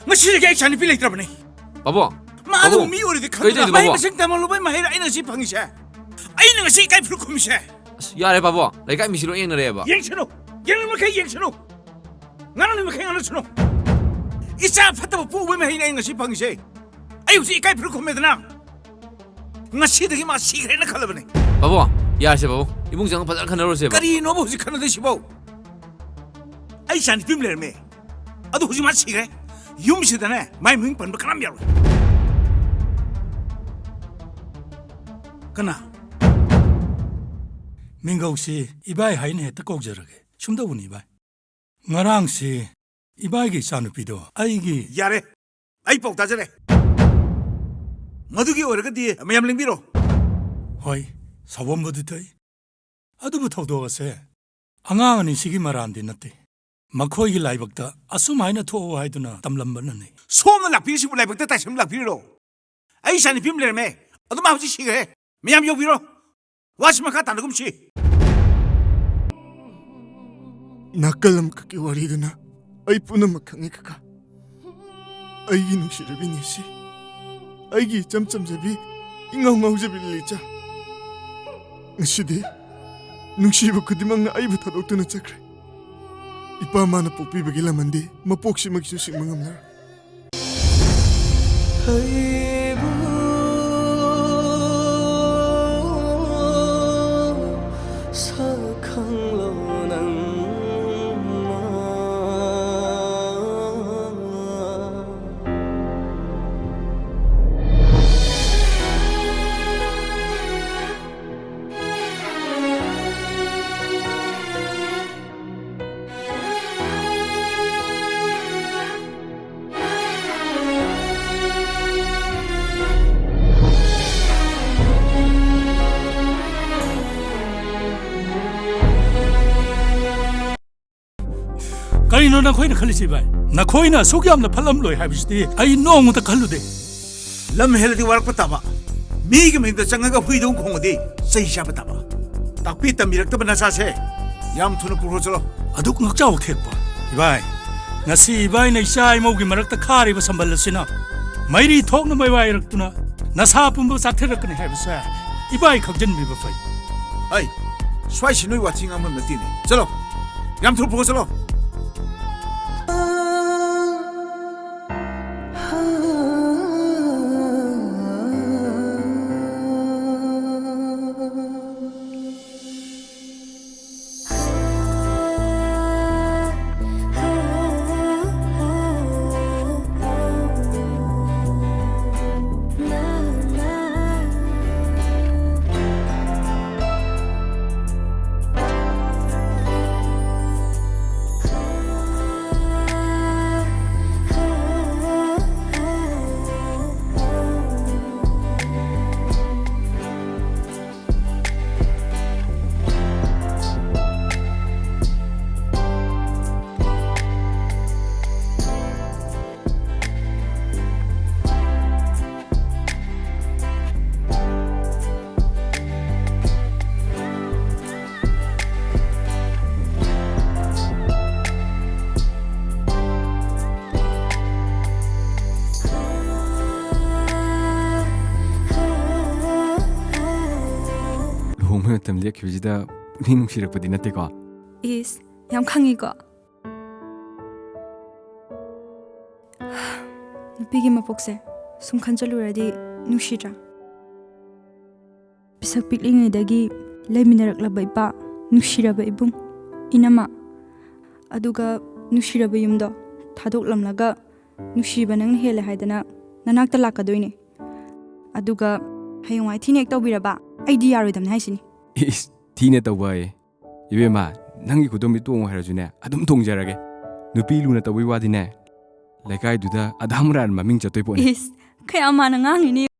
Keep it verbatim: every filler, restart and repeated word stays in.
ꯉꯁꯤꯗꯒꯤ ꯑꯩ ꯏꯆꯥꯅꯨꯄꯤ ꯂꯩꯇ꯭ꯔꯕꯅꯤ꯫ ꯄꯥꯕꯨꯡ, ꯃꯥ ꯑꯗꯨꯕꯨ ꯄꯥꯕꯨꯡ, ꯃꯤ ꯑꯣꯏꯔꯗꯤ ꯀꯩ ꯈꯪꯒꯗ꯭ꯔꯥ? ꯇꯧꯔꯤꯅꯣ, ꯃꯍꯩ ꯄꯥꯕꯨꯡ? ꯃꯁꯤꯡ ꯇꯝꯍꯜꯂꯨꯕꯩ ꯃꯍꯩꯔ ꯑꯩꯅ ꯉꯁꯤ ꯐꯪꯉꯤꯁꯦ? ꯑꯩꯅ ꯉꯁꯤ ꯏꯀꯥꯏ ꯐꯨꯔꯨꯞ ꯈꯨꯝꯃꯤꯁꯦ? ꯑꯁ, ꯌꯥꯔꯦ ꯄꯥꯕꯨꯡ, ꯂꯩꯀꯥꯏ ꯃꯤꯁꯤ ꯂꯣꯏ ꯌꯦꯡꯅꯔꯦꯕ꯫ ꯌꯦꯡꯁꯅꯨ, ꯌꯦꯡꯅꯤꯡ ꯃꯈꯩ ꯌꯦꯡꯁꯅꯨ, ꯉꯥꯡꯅꯤꯡ ꯃꯈꯩ ꯉꯥꯡꯅꯁꯅꯨ꯫ ꯏꯆꯥ ꯐꯠꯇꯕ ꯄꯣꯛꯎꯕꯩ ꯃꯍꯩꯅꯤ ꯑꯩ ꯉꯁꯤ ꯐꯪꯉꯤꯁꯦ꯫ ꯑꯩ ꯍꯧꯖꯤꯛ ꯏꯀꯥꯏ ꯐꯨꯔꯨꯞ ꯈꯨꯝꯃꯦꯗꯅ꯫ ꯉꯁꯤꯗꯒꯤ ꯃꯥ ꯁꯤꯈ꯭ꯔꯦꯅ ꯈꯜꯂꯕꯅꯦ꯫ ꯄꯥꯕꯨꯡ, ꯌꯥꯔꯁꯦ ꯄꯥꯕꯨꯡ, ꯏꯃꯨꯡ ꯆꯪꯉ ꯐꯖꯅ ꯈꯟꯅꯔꯨꯔꯁꯦꯕ꯫ ꯀꯔꯤꯅꯣꯕ ꯍꯧꯖꯤꯛ ꯈꯟꯅꯗꯣꯏꯁꯤꯕꯣ? ꯑꯩ ꯏꯆꯥ ꯅꯨꯄꯤ ꯑꯃ ꯂꯩꯔꯝꯃꯦ, ꯑꯗꯨ ꯍꯧꯖꯤꯛ ꯃꯥ ꯁꯤꯈ꯭ꯔꯦ꯫ ꯌꯨꯝꯁꯤꯗꯅꯦ ꯃꯥꯏ ꯃꯃꯤꯡ ꯄꯟꯕ ꯀꯅꯥꯝ ꯌꯥꯔꯣꯏ꯫ ꯀꯅꯥ? ꯃꯤꯡꯒꯧꯁꯤ ꯏꯕꯥꯏ ꯍꯥꯏꯅ ꯍꯦꯛꯇ ꯀꯧꯖꯔꯒꯦ꯫ ꯁꯨꯝꯗꯧꯕꯅꯤ ꯏꯕꯥꯏ, ꯉꯔꯥꯡꯁꯤ ꯏꯕꯥꯏꯒꯤ ꯏꯆꯥꯅꯨꯄꯤꯗꯣ ꯑꯩꯒꯤ ꯌꯥꯔꯦ, ꯑꯩ ꯄꯥꯎ ꯇꯥꯖꯔꯦ꯫ ꯃꯗꯨꯒꯤ ꯑꯣꯏꯔꯒꯗꯤ ꯃꯌꯥꯝ ꯂꯦꯡꯕꯤꯔꯣ꯫ ꯍꯣꯏ, ꯁꯥꯎꯕꯝꯕꯨꯗꯤ ꯊꯣꯛꯏ, ꯑꯗꯨꯕꯨ ꯊꯧꯗꯣꯛ ꯑꯁꯦ ꯑꯉꯥꯡ ꯑꯅꯤꯁꯤꯒꯤ ꯃꯔꯥꯟꯗꯤ ꯅꯠꯇꯦ꯫ ꯃꯈꯣꯏꯒꯤ ꯂꯥꯏꯕꯛꯇ ꯑꯁꯨꯝ ꯍꯥꯏꯅ ꯊꯣꯛꯑꯣ ꯍꯥꯏꯗꯨꯅ ꯇꯝꯂꯝꯕꯅꯅꯤ꯫ ꯁꯣꯝꯅ ꯂꯥꯛꯄꯤꯔꯤꯁꯤꯕꯨ ꯂꯥꯏꯕꯛꯇ ꯇꯥꯏꯁꯟꯕ ꯂꯥꯛꯄꯤꯔꯤꯔꯣ? ꯑꯩ ꯏꯆꯥ ꯅꯨꯄꯤ ꯑꯃ ꯂꯩꯔꯝꯃꯦ, ꯑꯗꯨ ꯃꯥ ꯍꯧꯖꯤꯛ ꯁꯤꯈ꯭ꯔꯦ꯫ ꯃꯌꯥꯝ ꯌꯧꯕꯤꯔꯣ, ꯋꯥꯁꯤ ꯃꯈꯥ ꯇꯥꯅꯒꯨꯝꯁꯤ꯫ ꯅꯥꯀꯜ ꯑꯃꯈꯛꯀꯤ ꯋꯥꯔꯤꯗꯨꯅ ꯑꯩ ꯄꯨꯝꯅꯃꯛ ꯈꯪꯉꯦ ꯀꯀꯥ꯫ ꯑꯩꯒꯤ ꯅꯨꯡꯁꯤꯔꯕꯤ ꯅꯦꯁꯤ, ꯑꯩꯒꯤ ꯏꯆꯝ ꯆꯝꯖꯕꯤ, ꯏꯉꯥꯎ ꯉꯥꯎꯖꯕꯤ ꯂꯤꯂꯤꯆꯥ꯫ ꯉꯁꯤꯗꯤ ꯅꯨꯡꯁꯤꯕ ꯈꯨꯗꯤꯡꯃꯛꯅ ꯑꯩꯕꯨ ꯊꯥꯗꯣꯛꯇꯨꯅ ꯆꯠꯈ꯭ꯔꯦ꯫ ꯏꯄꯥ ꯃꯥꯅ ꯄꯣꯛꯄꯤꯕꯒꯤ ꯂꯃꯟꯗꯤ ꯃꯄꯣꯛꯁꯤꯃꯒꯤꯁꯨ ꯁꯤꯡꯕ ꯉꯝꯂꯔꯣꯏ꯫ ꯑꯩꯕꯨ ꯁꯛ ꯈꯪꯂꯣ ꯅꯪꯅ꯫ ꯀꯔꯤꯅꯣ ꯅꯈꯣꯏꯅ ꯈꯜꯂꯤꯁꯤ, ꯚꯥꯏ? ꯅꯈꯣꯏꯅ ꯑꯁꯨꯛ ꯌꯥꯝꯅ ꯐꯠꯂꯝꯂꯣꯏ ꯍꯥꯏꯕꯁꯤꯗꯤ ꯑꯩ ꯅꯣꯡꯃꯇ ꯈꯜꯂꯨꯗꯦ꯫ ꯂꯝ ꯍꯦꯜꯂꯗꯤ ꯋꯥꯔꯛꯄ ꯇꯥꯕ, ꯃꯤꯒꯤ ꯃꯌꯨꯝꯗ ꯆꯪꯉꯒ ꯍꯨꯏꯗꯧ ꯈꯣꯡꯉꯗꯤ ꯆꯩ ꯆꯥꯕ ꯇꯥꯕ꯫ ꯇꯥꯛꯄꯤ ꯇꯝꯕꯤꯔꯛꯇꯕ ꯅꯆꯥꯁꯦ ꯌꯥꯝ ꯊꯨꯅ ꯄꯨꯈ꯭ꯔꯣ ꯆꯠꯂꯣ꯫ ꯑꯗꯨꯛ ꯉꯛꯆꯥꯎ ꯊꯦꯛꯄ ꯏꯕꯥꯏ, ꯉꯁꯤ ꯏꯕꯥꯏꯅ ꯏꯆꯥ ꯏꯃꯧꯒꯤ ꯃꯔꯛꯇ ꯈꯥꯔꯤꯕ ꯁꯝꯕꯜ ꯑꯁꯤꯅ ꯃꯩꯔꯤ ꯊꯣꯛꯅ ꯃꯩꯋꯥꯏꯔꯛꯇꯨꯅ ꯅꯁꯥ ꯄꯨꯝꯕ ꯆꯥꯛꯊꯔꯛꯀꯅꯤ ꯍꯥꯏꯕꯁꯦ ꯏꯕꯥꯏ ꯈꯪꯖꯤꯟꯕꯤꯕ ꯐꯩ꯫ ꯑꯩ ꯁ꯭ꯋꯥꯏꯁꯤ ꯅꯣꯏ ꯋꯥꯊꯤ ꯉꯥꯡꯐꯝ ꯅꯠꯇꯦꯅꯦ꯫ ꯆꯠꯂꯣ, ꯌꯥꯝ ꯊꯨꯅ ꯄꯨꯔꯣ ꯆꯠꯂꯣ꯫ ꯂꯨꯍꯣꯡꯕꯩ ꯃꯇꯝ ꯂꯦꯞꯈꯤꯕꯁꯤꯗ ꯄꯨꯛꯅꯤꯡ ꯅꯨꯡꯁꯤꯔꯛꯄꯗꯤ ꯅꯠꯇꯦꯀꯣ? ꯏꯁ, ꯌꯥꯝ ꯈꯪꯉꯤꯀꯣ꯫ ꯅꯨꯄꯤꯒꯤ ꯃꯄꯣꯛꯁꯦ ꯁꯨꯝ ꯈꯟꯖꯜꯂꯨꯔꯗꯤ ꯅꯨꯡꯁꯤꯗ꯭ꯔꯥ? ꯄꯤꯁꯛ ꯄꯤꯛꯂꯤꯉꯩꯗꯒꯤ ꯂꯩꯃꯤꯟꯅꯔꯛꯂꯕ ꯏꯄꯥ, ꯅꯨꯡꯁꯤꯔꯕ ꯏꯕꯨꯡ, ꯏꯅꯝꯃ, ꯑꯗꯨꯒ ꯅꯨꯡꯁꯤꯔꯕ ꯌꯨꯝꯗꯣ ꯊꯥꯗꯣꯛꯂꯝꯂꯒ ꯅꯨꯡꯁꯤꯕ ꯅꯪꯅ ꯍꯦꯜꯂꯦ ꯍꯥꯏꯗꯅ ꯅꯅꯥꯛꯇ ꯂꯥꯛꯀꯗꯣꯏꯅꯦ꯫ ꯑꯗꯨꯒ ꯍꯌꯦꯡꯋꯥꯏ ꯊꯤꯅ ꯍꯦꯛ ꯇꯧꯕꯤꯔꯕ ꯑꯩꯗꯤ ꯌꯥꯔꯣꯏꯗꯕꯅꯦ ꯍꯥꯏꯁꯤꯅꯤ꯫ ꯏꯁ, ꯊꯤꯅ ꯇꯧꯕ ꯑꯌꯦ꯫ ꯏꯕꯦꯝꯃ, ꯅꯪꯒꯤ ꯈꯨꯗꯣꯝꯕꯤ ꯇꯣꯡꯉꯨ ꯍꯥꯏꯔꯁꯨꯅꯦ, ꯑꯗꯨꯝ ꯇꯣꯡꯖꯔꯒꯦ꯫ ꯅꯨꯄꯤ ꯂꯨꯅ ꯇꯧꯕꯩ ꯋꯥꯗꯤꯅꯦ, ꯂꯩꯀꯥꯏꯗꯨꯗ ꯑꯙꯥ ꯃꯣꯔꯥꯅ ꯃꯃꯤꯡ ꯆꯠꯇꯣꯏ ꯄꯣꯠꯅꯤ꯫ ꯏꯁ, ꯀꯌꯥ ꯃꯥꯅ ꯉꯥꯡꯉꯤꯅꯦ꯫